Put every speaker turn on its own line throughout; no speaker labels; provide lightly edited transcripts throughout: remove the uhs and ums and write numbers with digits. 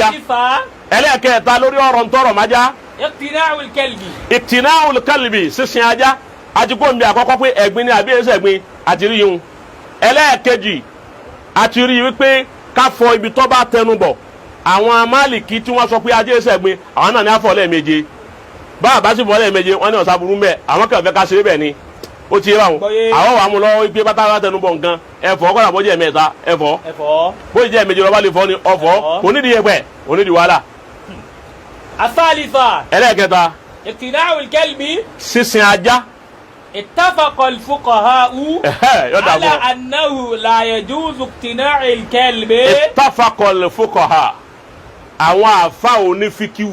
الثالثة
Ẹlẹ́ẹ̀kẹta lórí ọ̀rọ̀ ntọ́rọ̀ májá.
اقتناء الكلب.
اقتناء الكلب, sísin ajá. Àti kó nbí àkọ́kọ́ pé ẹ̀gbin ni àbí ẹsẹ̀ ẹ̀gbin, àti rí yun. Ẹlẹ́ẹ̀kejì, àti rí wípé ká fọ ibi tó bá tẹnu bọ̀. Àwọn Máàlìkì tí wọ́n sọ pé ajé ẹsẹ̀ ẹ̀gbin, àwọn náà ní àfọ̀ lẹ́ẹ̀méje. Bá a bá sì fọ lẹ́ẹ̀méje, wọ́n ní ọ̀sán burú mbẹ́, àwọn kàn fẹ́ ká ṣe é bẹ́ẹ̀ ni. Ó ti yé báwọn.
Gbọ́yé.
Àwọn wàá mú lọ́wọ́ wípé bátá bá tẹnu bọ̀ nǹkan, ẹ̀fọ́ kọ́nà bọ́jẹ́ mẹ́ta ẹ̀fọ́.
Ẹ̀fọ́.
Bó jẹ́ méje lọ́ba lè fọ́ ni ọ̀fọ́.
Ẹ̀fọ́.
Kò nídìí yẹpẹ̀, kò nídìí wàhálà.
الثالثة
Ẹlẹ́ẹ̀kẹta,
اقتناء الكلب.
sísin ajá.
اتفق الفقهاء
Ẹ̀hẹ́, yóò dà
على
fún ọ.
أنه لا يجوز اقتناء الكلب.
اتفق الفقهاء, àwọn àfa onífíkíw,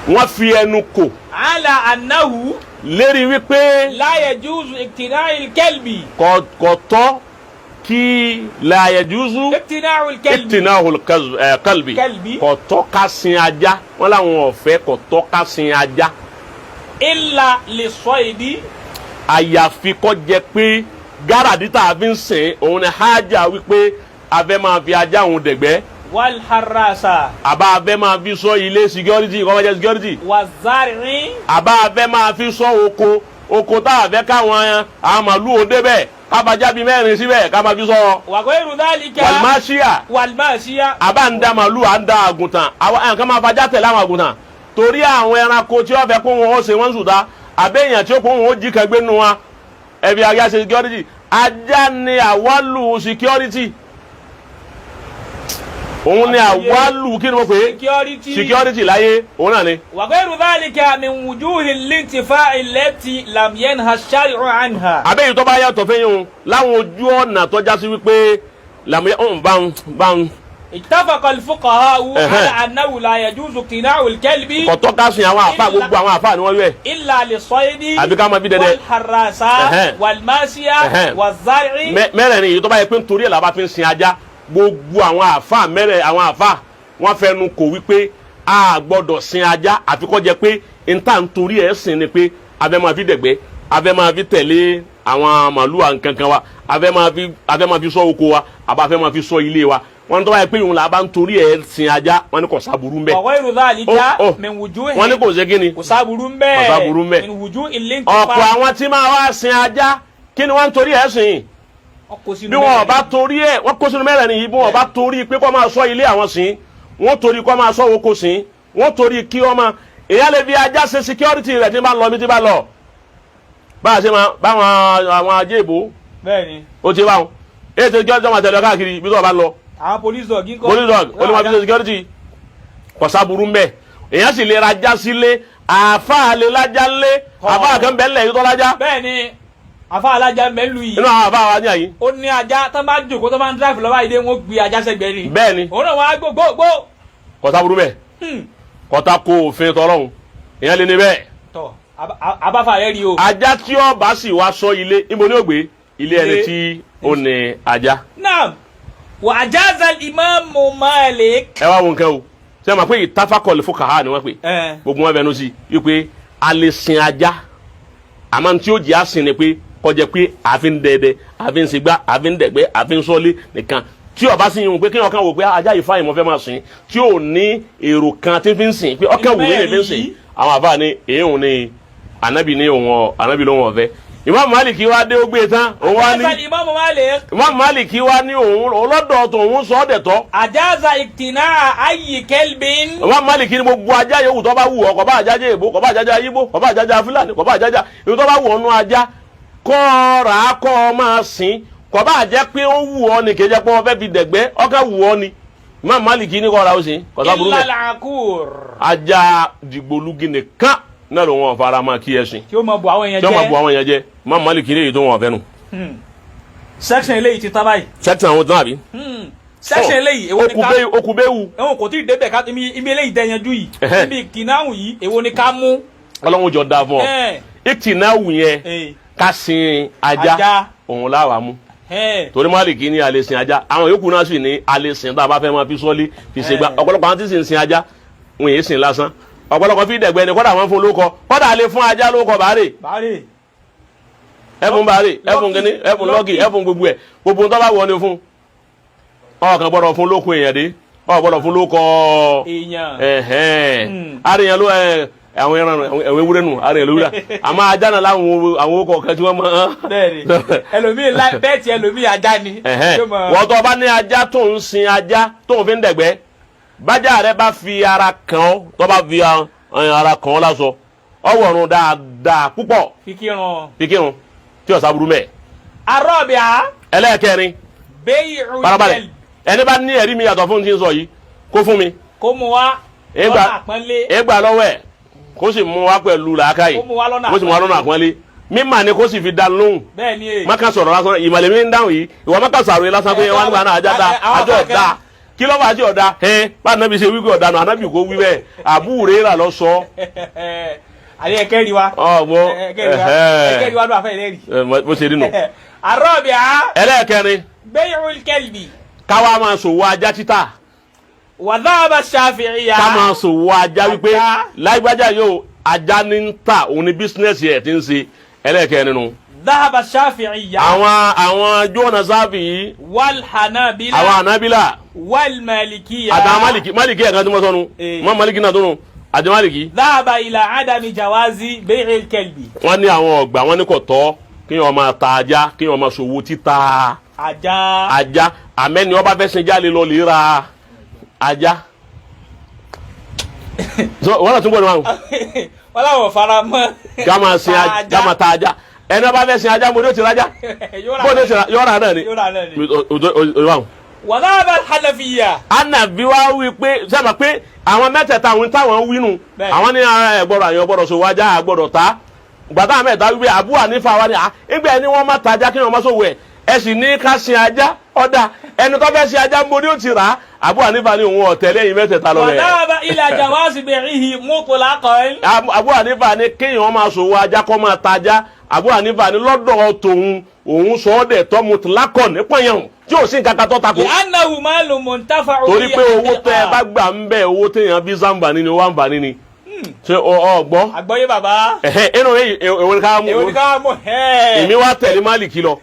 wọ́n fi ẹnu kò
على أنه
lérí wípé
لا يجوز اقتناء الكلب.
kò tọ́ kí لا يجوز
اقتناء الكلب.
اقتناء الكلب.
كلب.
Kò tọ́ ká sin ajá, wọ́n làwọn ọ̀fẹ́, kò tọ́ ká sin ajá.
إلا للصيد.
Àyàfi kó jẹ́ pé gáràdí tá a fi ń sìn òun ni hájà wípé a fẹ́ máa fi ajá òun dẹ̀gbẹ́,
والحراسة.
àbá a fẹ́ máa fi ṣọ́ ilé, security, kó máa jẹ́ security,
والزرع.
àbá a fẹ́ máa fi ṣọ́ oko, oko tá a fẹ́ káwọn àwọn màlúù ó débẹ̀, kábàjá bíi mẹ́rin síbẹ̀, ká máa fi ṣọ́.
وغير ذلك.
والماشية.
والماشية.
Àbá ń da màlúù, à ń da àgùntàn, àwọn ẹ̀kan máa fajá tẹ̀lé àwọn àgùntàn torí àwọn ẹranko tí wọ́n fẹ́ kó wọn ó ṣe wọ́n sùdá, àbẹ́yàn tí ó kó wọn ó jí kẹgbẹ́ nu wọn, ẹbí ajá ṣe security. Ajá ni àwálù security, òun ni àwálù, kí ni mo pè é?
Security.
Security láyé, òun náà ni.
وغير ذلك من وجوه الانتفاع التي لم ينهى الشارع عنها.
Àbẹ́yìn tó bá yàtọ̀ fẹ́yìn o, láwọn ojú ọ̀nà tó já sí wípé làmúyẹ́ ọ̀hún bá ń bá ń.
اتفق الفقهاء على أنه لا يجوز اقتناء الكلب
Kọ̀tọ́ ká sin, àwọn àfa, gbogbo àwọn àfa ni wọ́n yẹ.
إلا للصيد
Àbí ká máa fi dẹdẹ.
والحراسة والماشية والزرع.
Mẹ́rẹ̀ẹ̀rin yìí, tó bá yẹ pé nítorí ẹ̀ la bá fi ń sin ajá, gbogbo àwọn àfa mẹ́rẹ̀, àwọn àfa wọ́n fẹnu kò wípé a gbọ́dọ̀ sin ajá àfi kó jẹ́ pé níta nítorí ẹ̀ sìn ni pé a fẹ́ máa fi dẹ̀gbẹ́, a fẹ́ máa fi tẹ̀lé àwọn màlúù nkankan wa, a fẹ́ máa fi ṣọ́ oko wa, àbá fẹ́ máa fi ṣọ́ ilé wa. Wọ́n tó bá yẹ pé ìhun la bá ń torí ẹ̀ sin ajá, wọ́n ní kò sábúrú ń bẹ̀.
وغير ذلك
Oh, oh.
من وجوه
Wọ́n ní kò ṣe kí ni?
Kò sáburú ń bẹ́ẹ̀.
Kò sáburú ń bẹ̀.
من وجوه الانتفاع.
Ọ̀pọ̀ àwọn tí máa wá sin ajá, kí ni wọ́n ń torí ẹ̀ sìn?
Wọ́n kó sínú
Bí wọn
mẹ́rẹ̀ẹ̀rin.
bá torí ẹ̀, wọ́n kó sínú mẹ́rẹ̀ nìyí. Bí wọn bá torí pé kó máa ṣọ́ ilé àwọn sìn, wọ́n torí kó máa ṣọ́ oko sìn, wọ́n torí kí wọ́n máa, èyàn lè fi ajá ṣe security rẹ̀ tí ń bá lọ bí tí bá lọ, bá a ṣe máa báwọn àwọn ajé ìbò. Ó ti báwọn èyí tó jọ́ máa tẹ̀lé ọ káàkiri ibi tó bá lọ.
Àwọn police dog ńkọ́?
Police dog, ó lè máa fi ṣe security, kò sáburú mbẹ. Èyàn sì lè rajá sílé, àáfàá lè lájá lé, àáfàá kan bẹ́ẹ̀ lẹ̀ yìí tó lájá.
Bẹ́ẹ̀ni, àfa alájà mẹ́lú yìí.
Inú àwọn àáfàá wa ní àyè.
Ó ní ajá tó bá jòkó, tó bá ń drive lọ́wọ́ àìdé, wọn gbé ajá sẹ́gbẹ̀ẹ́ ni. Òun náà wọ́n á gbó gbó gbó.
Kò sáburú bẹ́ẹ̀, kò ta ko òfin tọlọ́hun, èyàn lè ní bẹ́ẹ̀.
Tọ abáfa rẹ rí o.
Ajá tí ó bá sì wá ṣọ́ ilé, níbo ni ó gbé ilé? Ẹni tí ó ní ajá.
نعم، وأجاز الإمام مالك.
Ẹ wá wo nǹkan o, ṣé ẹ mọ̀ pé اتفق الفقهاء ni wọ́n pè, gbogbo wọn bẹnu sí wípé a lè sin ajá, àmọ́ tí ó jẹ́ àsìn ni pé kọjá pé àfi ń dẹdẹ, àfi ń sigbá, àfi ń dẹ̀gbẹ́, àfi ń sọ́lé nìkan. Tí ó bá sì yún pé kí ọkàn wò pé ajá yìí fáyìn, mo fẹ́ máa sìn, tí ò ní èrò kan tí fi ń sìn, pé ọkàn wù mí lè fi ń sìn, àwọn àbá ni èyí ni ànábì ní òun ọ ànábì ló wọn ọ̀fẹ́. Imam Maliki wá dé, ó gbé tán, òun wá ní
أجاز الإمام مالك.
Imam Maliki wá ní òun ọlọ́dọ̀ tó òun sọ ọ́ dẹ̀ tọ́.
أجاز اقتناء أي كلب.
Imam Maliki ní gbogbo ajá yòówù tó bá wù ọ́, kó bá àjájá èbó, kó bá àjájá yíbó, kó bá àjájá Fúlàní, kó bá àjájá ìlú tó bá wù ọ́ nú ajá, kọ́ ọ rà á, kọ́ ọ máa sìn, kó bá jẹ́ pé ó wù ọ́ ni, kì í jẹ́ pé wọ́n fẹ́ fi dẹ̀gbẹ́, ọkàn wù ọ́ ni. Imam Maliki ní kọ́ ra ó sìn, kò sáburú
إلا
bẹ́ẹ̀.
العقور.
Ajá dìgbòlugi nìkan náà ló wọn fara máa kí ẹ sìn,
tí ó máa bu àwọn èèyàn
tí wọ́n máa bu
jẹ.
àwọn èèyàn jẹ. Imam Maliki ní èyí tó wọn fẹ́ nu.
Section eléyìí ti tán báyìí.
Section àwọn tán àbí?
Section eléyìí, èwo ni ká
Okùnbéwu.
Ẹ̀wọ̀n kò tí ì débẹ̀ ká ibi eléyìí dẹ̀yànjú yìí. Ibi kìnnáhùn yìí, èwo ni ká mú?
Ọlọ́run jọ da fún ọ. Ìtìnáwù yẹn, ká sin ajá,
Ajá.
òun láwa mú, torí Málìkì ní a lè sin ajá, àwọn yòókù náà sì ní a lè sin tá a bá fẹ́ máa fi sọ́lé, fi ṣe gbá. Ọ̀pọ̀lọpọ̀ àwọn tí sì ń sin ajá, wọn yìí sìn lásán, ọ̀pọ̀lọpọ̀ fi dẹ̀gbẹ́ ni, kọ́dà wọn fún lóko, kọ́dà lè fún ajá lóko bàárẹ̀.
Bàárẹ̀.
Ẹfun bàárẹ̀, ẹfun
Lucky.
kínní, ẹfun lọ́kì, ẹfun gbogbo ẹ̀, gbogbo tó bá wọ ni fún ọkàn gbọ́dọ̀ fún lóko èèyàn dé. Ọ gbọ́dọ̀ fún lóko
Èèyàn.
Ẹ̀hẹ́n.
Mm.
Àríyàn ló ẹ àwọn ẹran àwọn ewúrẹ́ nù, àríyàn ló wúrà, àmọ́ ajá náà láwọn àwọn okọ̀ kan tí wọ́n mọ̀.
Bẹ́ẹ̀ni, ẹlòmíì bẹ́ẹ̀ tí ẹlòmíì ajá ni.
Ẹ̀hẹ́n.
Yóò mọ-
Wọ́n tó bá ní ajá tó ń sin, ajá tó ń fi ń dẹ̀gbẹ́, bájá rẹ bá fi ara kàn ọ́, tó bá fi ara kàn ọ́ lásọ, ọwọ́run dáadáa púpọ̀.
Fi kírun.
Fi kírun tí ọ̀sán burú mẹ́.
Arọ́bìá.
Ẹlẹ́ẹ̀kẹrin.
Bẹ́ẹ̀.
Farabalẹ̀, ẹni bá ní ẹ̀rí mi yàtọ̀ fún ti ń sọ yìí, kó fún mi.
Kó mu wá
Ìgbà-
lọ́nà àpọ́nlé.
Ẹ gbà lọ́wọ́ ẹ̀, kó sì mú wa pẹ̀lú làákàyè.
Kó mú wa lọ́nà
Kó sì mú wa lọ́nà àpọ́nlé mímà ni, kó sì fi dá lóhùn.
Bẹ́ẹ̀ ni e.
Maka sọ̀rọ̀ lásán, ìmọ̀lẹ̀ mi ń dáhùn yìí, ìwọ maka sàrò yìí lásán pé wọn nígbà náà ajá da
Àwọn
ajá
afáàkẹ́.
ọ̀dà kí ló bá jẹ́ ọ̀dà ẹ̀ bá anabi ṣe wípé ọ̀dà nù, anabi kò wí bẹ́ẹ̀, Abu Huraira lọ sọ.
Àlẹ́ ẹ̀kẹ́rì wa.
Ọ̀gbọ́n.
Ẹ̀kẹ́rì wa, ẹ̀kẹ́rì wa ló àfẹ́ ìlẹ́rì.
Bó ṣe rí nù.
Arọ́bìá.
Ẹlẹ́ẹ̀kẹrin.
Bẹ́ẹ̀ kẹ́lbi.
Káwa máa ṣòwò ajá títà.
Wàdáàbà ṣàfihàn.
Ká máa ṣòwò ajá wípé
Ajá.
lágbájá yóò ajá ní ń tà, òun ni business ẹ̀ ti ń ṣe. Ẹlẹ́ẹ̀kẹrin nù.
Dáhàbà ṣàfihàn.
Àwọn jóná sáfì yìí.
Wàlhànàbílà.
Àwọn ànábìlà.
Wàlmàlìkíyà.
Àtàwọn máàlìkì, máàlìkì ẹ̀ka tí mo sọnu.
Eh.
Mọ́ máàlìkì náà tó nù àti máàlìkì.
Dáhàbà ilà ádámì jàwázì bẹ́ẹ̀ kẹ́lbi.
Wọ́n ní àwọn ọ̀gbà, wọ́n ní kò tọ́ kí wọ́n máa ta ajá, kí wọ́n máa ṣòwò títa
ajá.
Ajá, àmẹ́ni ọba fẹ́ sin jáde lọ lè ra ajá. So, wọ́n náà tún gbọ́dọ̀ wọn.
Wọ́n làwọn fara mọ́.
Ká máa sin ajá, ká máa ta ajá. Ẹni ọba fẹ́ sin ajá, mo ní o ti rajà, bó ní o ti ra yọ̀ọ̀rà náà ni.
Yóò rà náà ni.
O-
Wàdáàbà hànàfíyà.
Anabi wa wí pé sábà pé àwọn mẹ́tẹ̀ẹ̀ta, àwọn táwọn wí nù.
Bẹ́ẹ̀ni.
Àwọn ní ara ẹ̀ gbọ́dọ̀, àyàn gbọ́dọ̀ sọ wájà gbọ́dọ̀ ta gbàtà mẹ́ta wípé Abu Hanifa wa ni à ìgbà ẹni wọ́n má tajà kí wọ́n má sọ̀wọ́ ẹ̀, ẹ sì ní ká sin ajá ọ̀dà, ẹni tó fẹ́ sin ajá ń bo ní ó ti rà á. Abu Hanifa ni òun ọ̀tẹ̀lẹ̀ yìí mẹ́tẹ̀ẹ̀ta lọ rẹ̀.
Wàdáàbà ilà jàwázì bẹ́ẹ̀ mutlaqan.
Abu Hanifa ni kéèyàn máa sòwò ajá, kó máa tajà. Abu Hanifa ni lọ́dọ̀ tòun, òun sọ ọ́ dẹ̀ tọ́ mutlaqan nípa yẹn tí ò sí nǹkan kan tó takò.
Li'annahu malun muntafa'u
Torí
bihi
pé owó tẹ ẹ bá gbà ń bẹ, owó téèyàn fi sàǹfààní ni, owó àǹfààní ni. Ṣé ọ gbọ́?
Àgbọ́yé bàbá.
Ẹ̀hẹ́, inú èwo ni ká mú?
Èwo ni ká mú ẹ́?
Èmi wá tẹ̀lé Máàlìkì lọ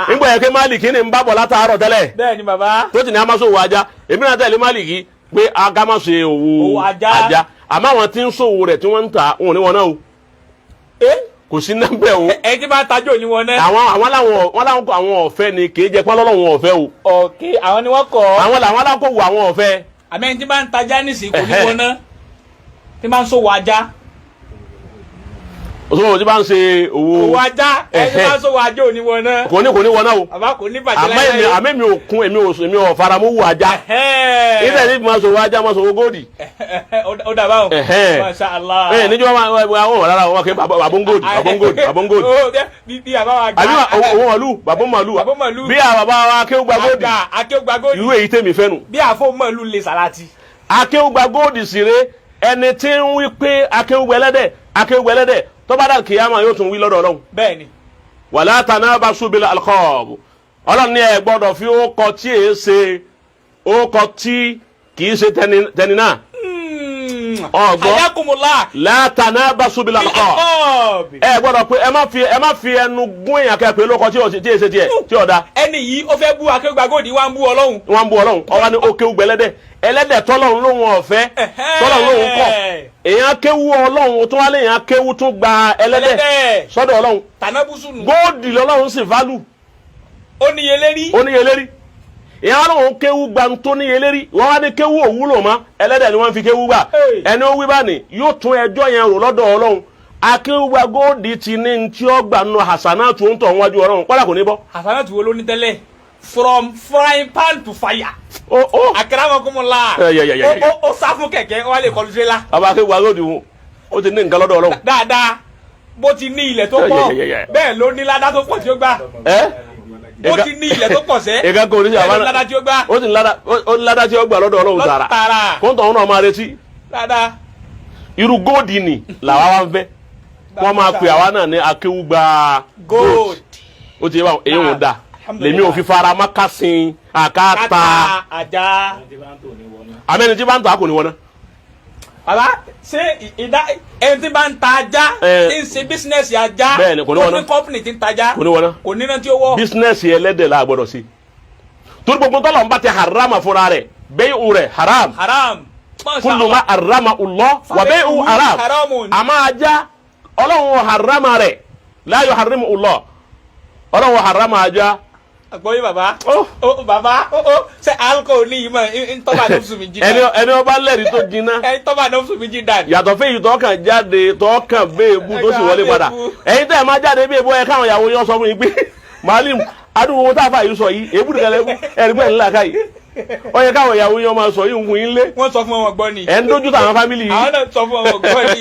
nígbà yẹn pé Máàlìkì ni ń bá bọ̀ látàárọ̀ tẹ́lẹ̀.
Bẹ́ẹ̀ ni bàbá.
Tó ti ní amáṣòwò ajá, èmi náà tẹ̀lé Máàlìkì pé a ká má ṣe òwò
Òwò ajá.
Ajá, àmọ́ àwọn tí ń ṣòwò rẹ̀ tí wọ́n ń ta òun ní wọn náà o, kò sí nẹ́ńbẹ̀ o.
Ẹ ti máa tajú òní wọn náà.
Àwọn làwọn wọn làwọn kọ àwọn ọ̀fẹ́ ni, kì í jẹ pọ́n lọ́lọ́wọ́n ọ̀fẹ́ o.
Ọ̀kẹ́, àwọn ni wọ́n kọ́.
Àwọn làwọn alákòwò àwọn ọ̀fẹ́.
Àmọ́ ẹni tí máa ń tajà nísìnyí kò ní
Ẹ̀hẹ́.
wọn náà tí máa ń ṣòwò ajá.
Òṣòwò tí bá ń ṣe òwò
Òwò ajá, ẹni tí
Ẹ̀hẹ́.
máa ń ṣòwò ajá òní wọn náà.
Kò ní wọn náà o.
Bàbá, kò ní bàjẹ́
Àmọ́ èmi
láyé.
àmọ́ èmi ò kún, èmi ò faramọ́ wò ajá. Ilẹ̀ ní máa ṣòwò ajá, máa ṣòwò góòdì.
Ó dàbà o.
Ẹ̀hẹ́.
Masha Allah.
Ẹ níjọ́ máa àwọn ọ̀rọ̀ rárá wọn kì í bàbá ń góòdì, bàbá ń góòdì, bàbá ń góòdì.
Ó, bí bàbá wa gbà.
Àbí òun màlúù, bàbá ń màlúù.
Bàbá màlúù.
Bí àwọn bàbá wa akéwùgbà góòdì.
Àgbà akéwùgbà góòdì.
Irú èyí tèmi fẹ́ nu.
Bí àfọ màlúù lè sàlátì.
Akéwùgbà góòdì sì rè, ẹni tí ń wí pé akéwùgbà ẹlẹ́dẹ̀, akéwùgbà ẹlẹ́dẹ̀, tó bá dà kíyámà yóò tún wí lọ́dọ̀ Ọlọ́run.
Bẹ́ẹ̀ ni.
Wala tanabasu bil alqab, Ọlọ́run ní ẹ gbọ́dọ̀ fi ókọ tí èé ṣe ókọ tí kì í ṣe tẹni náà. Ọ̀gbọ́n.
Ayakumula.
La tanabasu bil alqab, ẹ gbọ́dọ̀ pé ẹ má fi ẹnu gún èèyàn kẹ́ pé lóko tí ò tí èé ṣe tiẹ̀ tí ò da.
Ẹni yìí ó fẹ́ bú akéwùgbà góòdì, wá ń bú Ọlọ́run.
Wọ́n ń bu Ọlọ́run, ọwọ́ ni ó kéwú gbẹlẹ́dẹ̀, ẹlẹ́dẹ̀ tọ́lọ́run lóhun ọ̀fẹ́, tọ́lọ́run lóhun kọ̀. Èèyàn kéwú Ọlọ́run tó wá lé, èèyàn kéwú tún gba ẹlẹ́dẹ̀
Ẹlẹ́dẹ̀.
sọ́dọ̀ Ọlọ́run.
Tànábùsù nù.
Góòdì lọ́lọ́run sì válù.
Ó níye lérí.
Ó níye lérí. Èèyàn lóhun kéwú gba tó níye lérí, wọ́n wá ní kéwú òwúlò mọ́, ẹlẹ́dẹ̀ ni wọ́n fi kéwú gbà.
Hey.
Ẹni ó wí bá ní yóò tún ẹjọ́ yẹn rò lọ́dọ̀ Ọlọ́run. Akéwúgba góòdì ti ní ní tí ó gbà nù hasanatu ń tọ̀ wájú Ọlọ́run, kọ́lá kò ní bọ́.
Hasanatu wo ló ní tẹ́lẹ̀? From frying pan to fire.
Ó ó.
Akramakumullah.
Ẹ, yẹ, yẹ, yẹ.
Ó sá fún kẹ̀kẹ́, ó wá lè kọlu tírélà.
Bàbá akéwúgba góòdì wọn, ó ti ní nǹkan lọ́dọ̀ Ọlọ́run.
Dáadáa, bó ti ní ilẹ̀ tó
Yẹ,
pọ̀
yẹ, yẹ, yẹ.
bẹ́ẹ̀ ló ní ládá tó pọ̀ tí ó gbà.
Ẹ
Bó ti ní ilẹ̀ tó pọ̀ sẹ́
ìka kò ní sí
bẹ́ẹ̀ ló
àbá
ní ládá tí ó gbà.
ó sì ní ládá, ó ní ládá tí ó gbà lọ́dọ̀ Ọlọ́run tààrà.
Tààrà.
Kóńtò òun náà máa retí.
Dáadáa.
Irú góòdì ni làwa wá ń fẹ́, wọ́n máa pè àwa náà ní akéwúgba
Gold.
Ó ti yẹ báwọn èyí ò da.
Alhamdulillah.
Lèmi ò fi fara mọ́ kásìn àkáta.
Kátà ajá.
Àmẹ́ni tí bá ń tà kò ní wọ́n náà.
Bàbá, ṣé ìdá ẹni tí bá ń ta ajá
Ẹ.
tí ń ṣe business ajá,
Bẹ́ẹ̀ ni, kò ní
tó
wọ́n
ní
ná.
company tí ń tajá,
Kò ní wọ́n ná.
kò ní náà tí ó wọ́.
Business ẹlẹ́dẹ̀ la gbọ́dọ̀ sí, torí gbogbo tọ́lọ̀ ń bá ti harama fúnra rẹ̀. Bẹ́ẹ̀ rẹ̀ haram.
Haram. Masha
Kullu ma
Allah.
harrama Allah wà bẹ́ẹ̀ haram.
Haramun.
Àmọ́ ajá, Ọlọ́run harama rẹ̀, la yuharrimu Allah, Ọlọ́run harama ajá.
Àgbọ̀yé bàbá.
Oh.
Ó bàbá, ó ṣe alcohol ní ìmọ̀ ntọ́ba nọ́ọ̀sù mi jí
Ẹni
dàn.
ẹni ọba lẹ́rìí tó jiná.
Ẹni tọ́ba nọ́ọ̀sù mi jí dàn.
Yàtọ̀ fún èyí tọ́kàn jáde, tọ́kàn béèbú tó sì wọlé padà. Ẹ̀yin tẹ́ ẹ̀ máa jáde bí èbó ẹ káwọn ìyàwó yẹn sọ fún yín pé màálìm adúgbò owó táfà yìí sọ yìí, èébú nìkan lẹ́bú ẹ̀rí pẹ̀ ńlá káyìí, ó yẹ káwọn ìyàwó yẹn máa sọ yìí ń fún yín lé.
Wọ́n sọ fún wọn gbọ́ ni.
Ẹ̀ ń dójú táwọn family yìí.
Àwọn náà sọ fún wọn gbọ́ ni.